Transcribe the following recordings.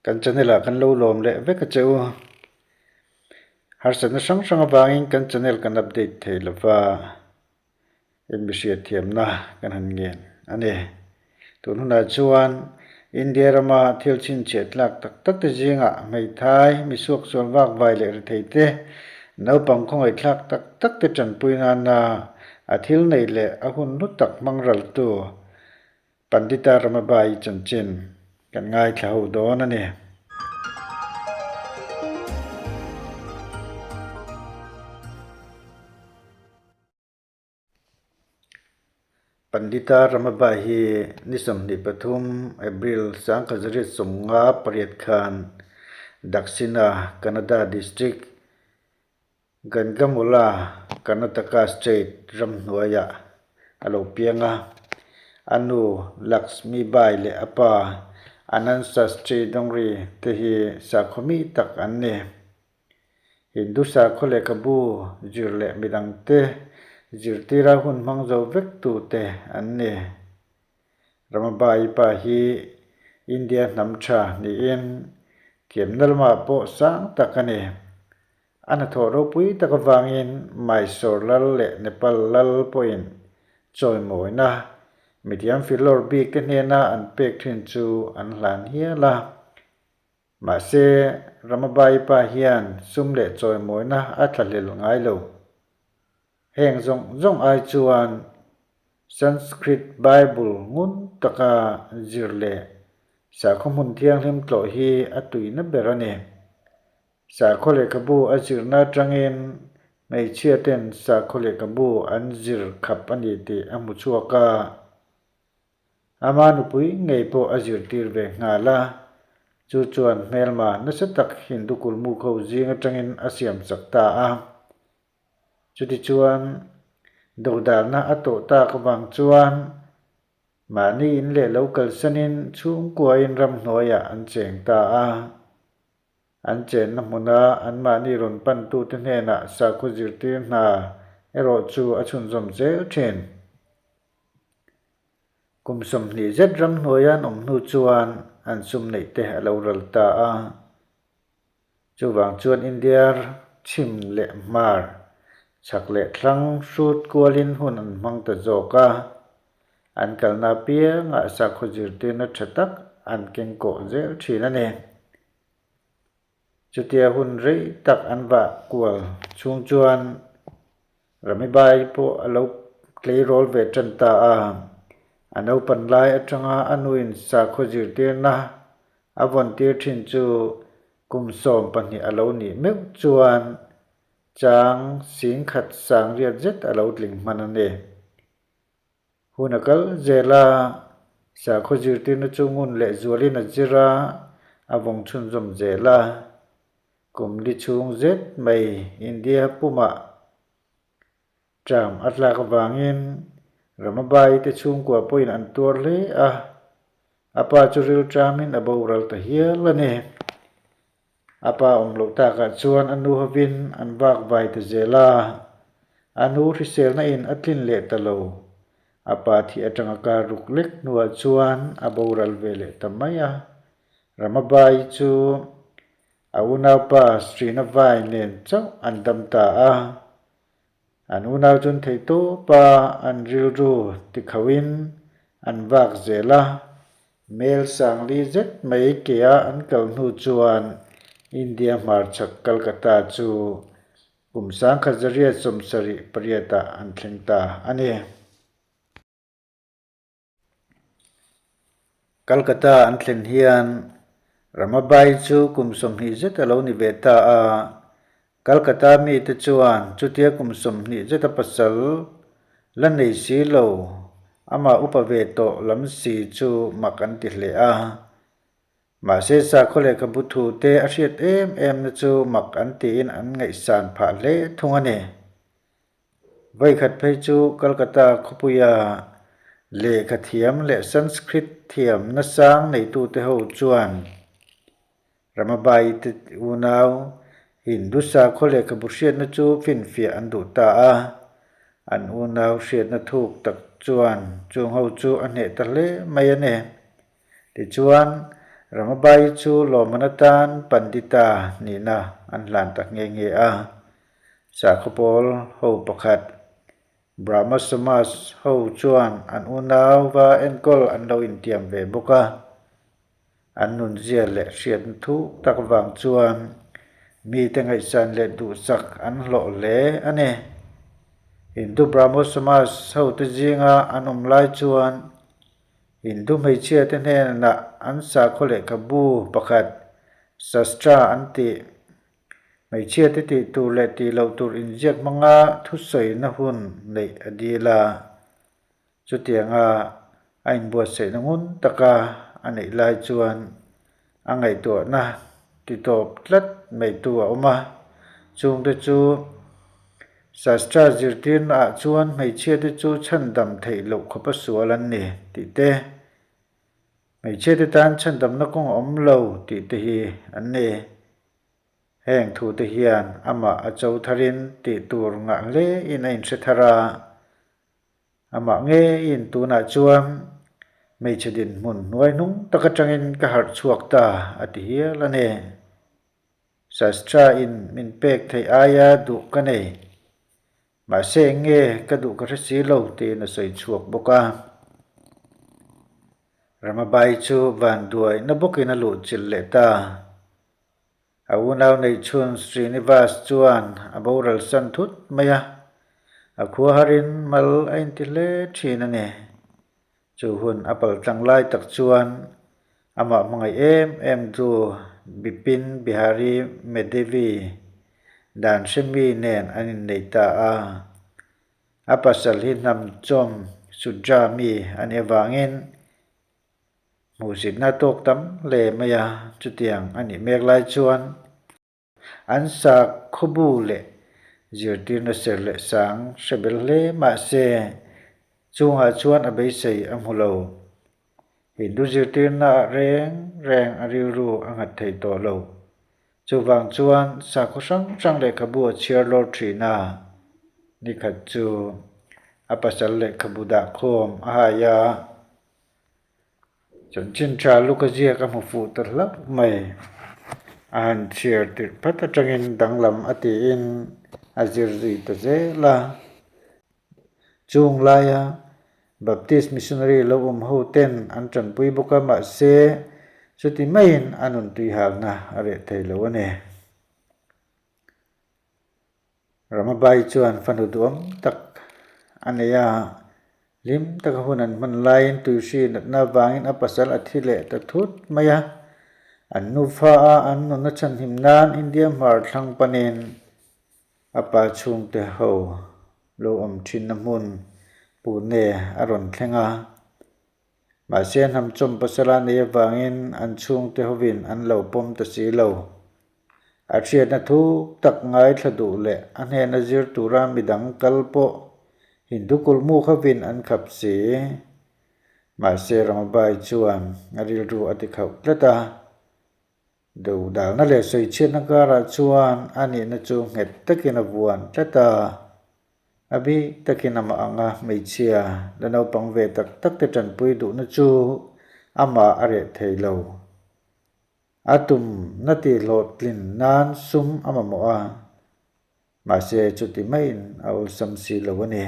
Kan channel ah kan lo lawm leh vek a che u. Harsatna hrang hrang avangin kan channel kan update thei lova inmihriatthiamna kan han ngen a ni. Tun hunah chuan India rama thil chhinchhiah tlak tak tak te zingah hmeithai, misuaksual vakvai leh rethei te, naupang khawngaihthlak tak tak te tanpui nana a thil neih leh a hun hlu tak hmang raltu Pandita Ramabai chanchin kan ngaithla ho dawn a ni. Pandita Ramabai hi ni 23 April 1958 khan Dakshina Kannada District, Gangamula, Karnataka State ramhnuaiah a lo piang a. A nu Lakshmi Bai leh a pa Anand Shastri Dongri te hi sakhaw mi tak an ni. Hindu sakhaw lehkhabu zir leh midangte zirtira hun hmang zo vek tute an ni. Ramabai pa hi India hnam tha niin thiamna lamah pawh sang tak a ni. A hnathawh ropui tak avangin Mysore lal leh Nepal lal pawhin chawimawina mithiam filawr bikte hnena an pek thin chu an hlan hial a. Mahse, Ramabai pa hian sum leh chawimawina a thlahlel ngai lo. Heng zawng zawng ai chuan Sanskrit Bible ngun taka zir leh sakhaw hmun thianghlim tlawh hi a tuina ber a ni. Sakhaw lehkhabu a zirna atangin hmeichhia ten sakhaw lehkhabu an zir khap a ni tih a hmu chhuak a. Ama nupui ngei pawh a zirtir ve nghal a, chu chuan hmelma nasa tak Hindu kulmuk ho zing atangin a siam chak ta a. Chutichuan, dodalna a tawh tak avang chuan mahni in leh lo kalsanin chhungkuain ramhnuaiah an cheng ta a. An chenna hmuna anmahni rawn pantute hnenah sakhaw zirtir hna erawh chu a chhunzawm zel thin. Kum 20 zet ramhnuaia an awm hnu chuan an sum neih te a lo ral ta a. Chuvang chuan India chhim leh hmar, chhak leh thlang hrut kualin hun an hmang ta zawk a. An kalna apiangah sakhaw zirtirna tha tak an kengkawh zel thin a ni. Chutia hun rei tak an vah kual chhung chuan Ramibai pawh a lo tleirawl ve tan ta a. A naupan lai atanga a nuin sakhaw zirtirna a vawntir thin chu kum 12 a lo nih meuh chuan chang 10,000 sang riat zet a lo tling hman a ni. Hun a kal zel a, sakhaw zirtirna chu ngun leh zualin a zir a, a vawng chhunzawm zel a. Kum li chhung zet mai India pumah ṭam a tlak avangin Ramabai te chhungkua pawhin an tuar hle a, a pa chu rilṭamin a boral ta hial a ni. A pa awm loh takah chuan a nu hovin an vak vai ta zel a, a nu hriselna in a tlin leh ta lo. A pa thih atanga kar ruk lek hnuah chuan a boral ve leh ta mai a. Ramabai chu a unaupa Srinavai nen chauh an dam ta a. An unau chun theihtawpa an rilru tikhauhin an vak zel a. Mel sangli zet mai kea an kal hnu chuan India hmarchhak Calcutta chu kum 1978 ah an thleng ta a ni. Calcutta an thlen hian Ramabai chu kum 20 zet a lo ni ve ta a. Calcutta mite chuan chutia kum 20 zeta pasal la nei si lo, amah upa ve tawh lam si chu mak an ti hle a. Mahse sakhaw lehkhabu thu te a hriat em em na chu mak an tiin an ngaihsan phah hle thung a ni. Voikhat phei chu Calcutta khawpuia lehkha thiam leh Sanskrit thiam nasang neitute ho chuan Ramabai te unau Hindu sakhaw lehkhabu hriatna chu finfiah an duh ta a. An unau hriatna thuk tak chuan chung ho chu a hneh ta hle mai a ni. Tichuan, Ramabai chu lawmman atan Pandita nihna an hlan ta nghe nghe a. Sakhaw pawl ho pakhat, Brahma Samaj ho chuan an unauva enkawl an lo intiam ve bawk a. An nunzia leh hriatna thuk tak vang chuan mite ngaihsan leh duhsak an hlawh hle a ni. Hindu Brahmo Samaj hote zinga an awm lai chuan Hindu hmeichhiate hnenah an sakhaw lehkhabu pakhat, Shastra an tih, hmeichhiate tih tur leh tih loh tur inziak hmanga thusawina hun neih a dil a. Chutianga a inbuatsaihna ngun taka a neih lai chuan a ngaihtuahna titawp tlat maitu a awm a. Chungte chu Shastra zirtirnaah chuan hmeichhiate chu chhandam theih loh khawpa sual an ni tih te, hmeichhiate tan chhandamna kawng a awm lo tih te hi an ni. Heng thute hian amah a cho tharin tih tur ngah hlein a inhre thar a. Amah ngeiin tunah chuan hmeichhe dinhmun hnuai hnung tak atangin ka harh chhuak ta a ti hial a ni. Shastra in min pek theih aia duh ka nei. Mahse eng nge ka duh ka hre si lo tiin a sawi chhuak bawk a. Ramabai chu vanduaina bawkin a luhchilh leh ta. A unau neihchhun Srinivas chuan a boral san thut mai a, a khua harin mal a inti hle thin a ni. Chu hun a paltlang lai tak chuan amah hmangaih em em chu Bipin Bihari Medevi dan hremi nen an innei ta a. A pasal hi hnam chawm Sudra mi a nih avangin Hmuhsitna tawk tam hle mai a, chutiang a nih mek lai chuan an sakhawbu leh zirtirna ser leh sang hre bel hle mahse chungah chuan a beisei a hmu lo. Hindu zirtirna ah reng reng a rilru a nghat thei tawh lo. Chuvang chuan sakhaw hrang hrang lehkhabu a chhiar lawr thin a, nikhat chu a pasal lehkhabu dahkhawm a hai a. Chanchin tha luk a ziak a hmu fuh ta hlauh mai. A han chhiar tirh phat atangin danglam a tiin a zir zui ta zel a. Chung laia Baptist missionary lo awm ho ten an tanpui bawk a, mahse chuti maiin a nun tuihalna a reh thei lo a ni. Ramabai chuan fanu duhawm tak a nei a, hlim taka hun an hman laiin tuihri natna avangin a pasal a thi leh ta thut mai a. An nufa a an nunna chhanhim nan India hmar thlang panin a pa chhungte ho lo awm thinna hmun Pune a rawn thleng a. Mahse hnam chawm pasala nei avangin an chhungte hovin an lo pawm ta si lo. A hriatna thuk tak ngaithla duh leh a hnena zir tura midang kal pawh Hindu kulhmu khavin an khap si. Mahse Ramabai chuan a rilru a ti khauh tlat a. Dodalna leh sawichhiatna karah chuan a nihna chu nghet takin a vuan tlat a. A bik takin amah anga hmeichhia la naupang ve tak tak te tanpui duhna chu amah a reh thei lo. A tumna tihhlawhtlin nan sum a mamawh a, mahse chuti maiin a awlsam si lo a ni.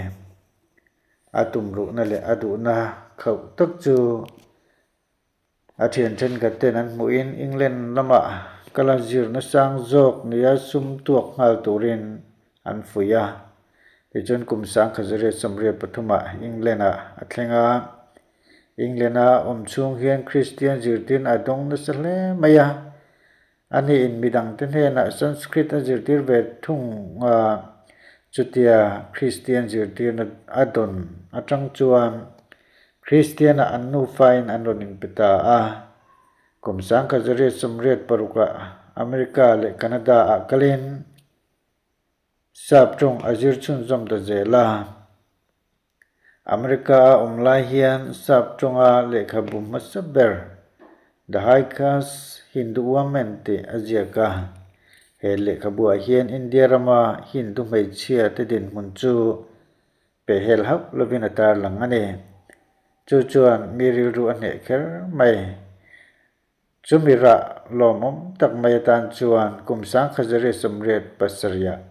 A tumruhna leh a duhna khauh tak chu A thian thenkhat ten an hmuhin England lamah kala zirna sang zawk nia sum tuak nghal turin an fuih a. Tichuan kum 1973 ah England ah a thleng a. England a awm chhung hian Kristian zirtirna a dawng nasa hle mai a. A niin midangte hnenah Sanskrit a zirtir ve thung a, chutia Kristian zirtirna a dawn atang chuan Kristiana an nufain an rawn inpe ta a. Kum 1986ah America leh Canada-ah kalin Sap tawng a zir chhunzawm ta zel a. America-a awm lai hian Sap tawnga lehkhabu hmasa ber The High Caste Hindu Woman tih a ziak a. He lehkhabuah hian India rama Hindu hmeichhia te dinhmun chu Pehhel hauh lovin a tarlang a ni. Chu chuan mi rilru a hneh kher mai. Chumi rah lawmawm tak mai atan chuan kum 1987-ah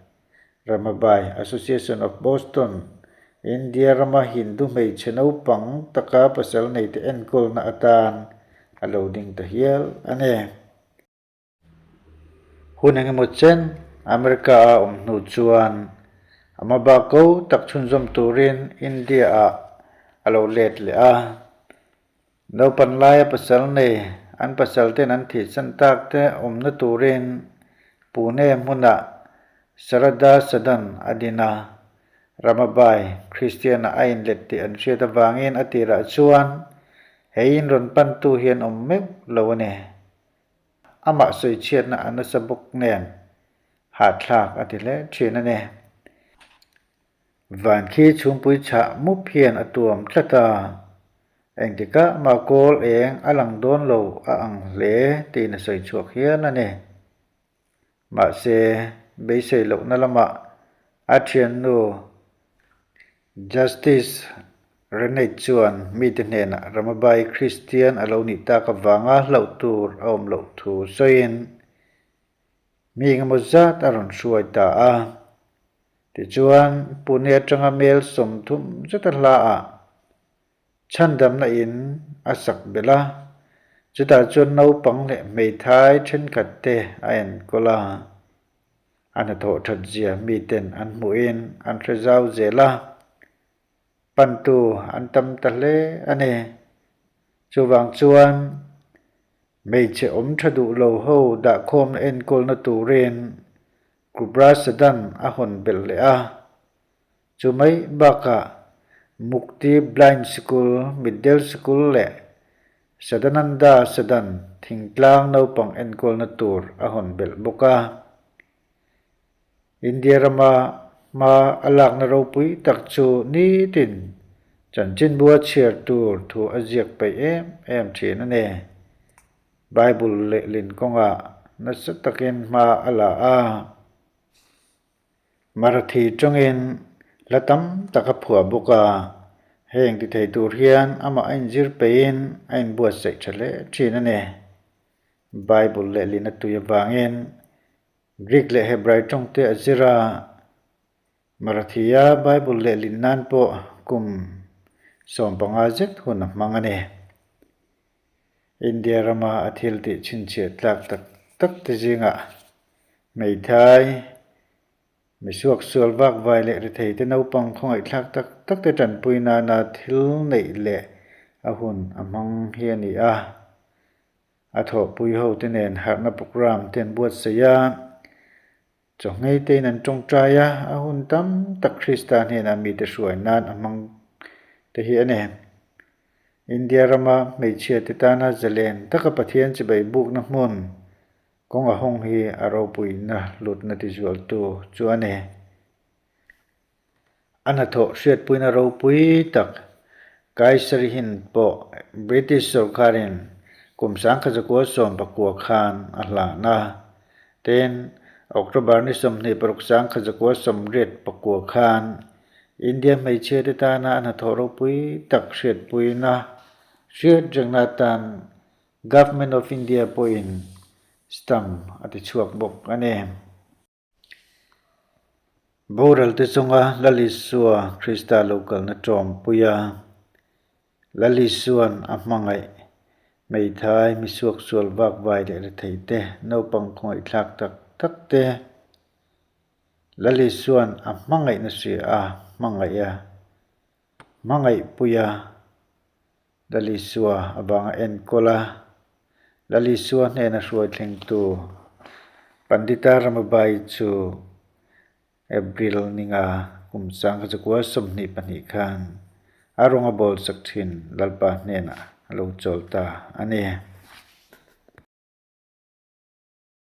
Ramabai Association of Boston, India rama Hindu hmeichhe naupang taka pasal neite enkawlna atan a lo ding ta hial a ni. Hun engemaw chen America-a awm hnu chuan a hmabak ko tak chhunzawm turin India-ah a lo let leh a. Naupan laia pasal nei an pasal ten an thihsan tak te awmna turin Pune hmunah Sarada Sadan a din a. Ramabai Kristian-ah a inlet tih an hriat avangin a tirah chuan hei in rawn pantu hi an awm meuh lo a ni. Amah sawichhiatna a nasa bawk nen hahthlak a ti hle thin a ni. Van khi chhungpui chhah mup hian a tuam tlat a, engtikah mah kawl eng a lang dawn lo a ang hle tiin a sawi chhuak hial a ni. Mahse, beisei lohna lamah a thiannu Justice Renate chuan mite hnenah Ramabai Kristian a lo nih tak avanga hlauh tur a awm loh thu sawiin mi engemaw zat a rawn hruai ta a. Tichuan, Pune atanga mel 30 zeta hlaah chhandamna in a sak belh a, chutah chuan naupang leh hmeithai thenkhat te a enkawl a. A hnathawh that zia miten an hmuhin an hre zau zel a, pantu an tam ta hle a ni. Chuvang chuan hmeichhe awm tha duh lo ho dahkhawmna enkawlna turin Kubra Sadan a hawn belh leh a. Chu mai bakah Mukti Blind Sikul, Mitdel Sikul leh Sadananda Sadan thingtlang naupang enkawlna tur a hawn belh bawk a. India rama hma a lakna ropui tak chu nitin chanchinbua chhiar tur thu a ziak peih em em thin a ni. Bible lehlin kawngah nasa takin hma a la a. Marathi tawngin hla tam tak a phuah bawk a, heng ti thei tur hian amah a inzir peihin a inbuatsaih tha hle thin a ni. Bible lehlin a tui avangin Greek leh Hebrai tawng te a zir a, Marathi-a Bible lehlin nan pawh kum 15 zet hun a hmang a ni. India rama a thil tih chhinchhiah tlak tak tak te zingah hmeithai, misuak sual vak vai leh rethei te naupang khawngaihthlak tak tak te tanpui nana thil neih leh a hun a hmang hi a ni a. A thawhpui ho te nen harhna programme te an buatsaih a, chawhngei tein an tawngtai a, a hun tam tak Krista hnenah mite hruai nan a hmang te hi a ni. India rama hmeichhia te tana zalen taka Pathian chibai bukna hmun kawng a hawng hi a ropuina hlutna tizualtu chu a ni. A hnathawh hriatpuina ropui tak Kaisarihin pawh British sorkarin kum 1919 khan a hlan a. Tin, October ni 26 1989 khan India hmeichhia te tana a hnathawh ropui tak hriatpuina hriatrengna atan Government of India pawhin stamp a ti chhuak bawk a ni. Boral te chunga Lal Isua Krista lo kalna tawmpui a, Lal Isua'n a hmangaih hmeithai misuak sual vak vai leh rethei te, naupang khawngaihthlak tak tak te, Lal Isua'n a hmangaihna hria a, hmangaih a, hmangaihpui a, Lal Isua avanga enkawl a, Lal Isua hnena hruai thlengtu Pandita Ramabai chu April ninga kum 1922 khan a rawnga bawl sak thin Lalpa hnenah a lo chawl ta a ni.